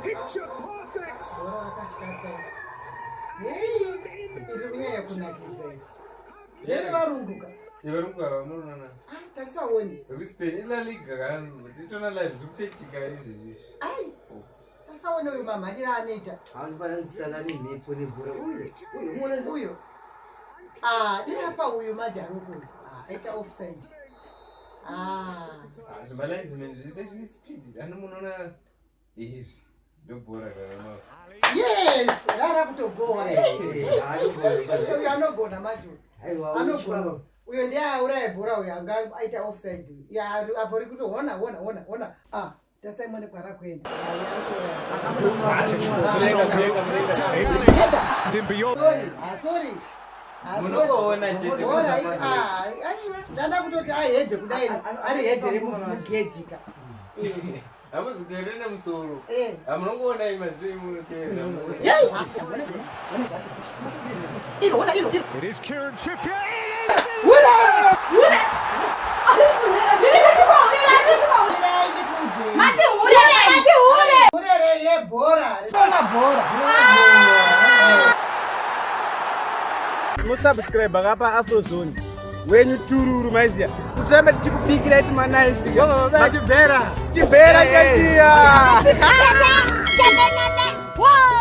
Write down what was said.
Picture perfect. Bhora rakashata. Hei, iri kunyanya kunakidza iri. Ndere varungu ka. Varungu ava munoona. Ah, tarisa uone. VekuSpain iLa Liga ka titona live zviri kutoitika izvi izvi. Ai. Tarisa uone uyu mamhanyira anoita. Anofananisa nemhepo nebhora uyu. Uyu muona uyu. Ah, dai apa uyu manje ariko uyu. Ah, aita offside. Ah. Ah, zvimalinesmen zvese zvine speed. Ano munoona izvi ndobhora kana Yes, rara kutogowa. Uyu anogona manje. Aiwa, Anogona. Uyo ndiye auraya bhora uyo anga aita offside. Ya apo ri kuto hona hona hona hona. Ah, tasai mwene kwara kuenda. Advantage for Sissoko. Then beyond. Sorry, ah sorry. Ah, sorry. Munongoona chete Bhora kuti iti- ah, aiwa, ndanda kutoti ahedhe kudai ari hedhe remugedhi ka. Eh, Hamuzoteereri nemusoro. eh. Hamunongoona imazivo imunoteerera. Yei! Iro, ona iro, iro. It is Kieran Trippier. It is Mati hure, mati hure. Urere yebhora, rinoona bhora. Musubscribe kapa Afrozone wenyu tururu maiziya kuti tirambe tichikubikira iti manaisi machibhera chibhera chechiya. Wow.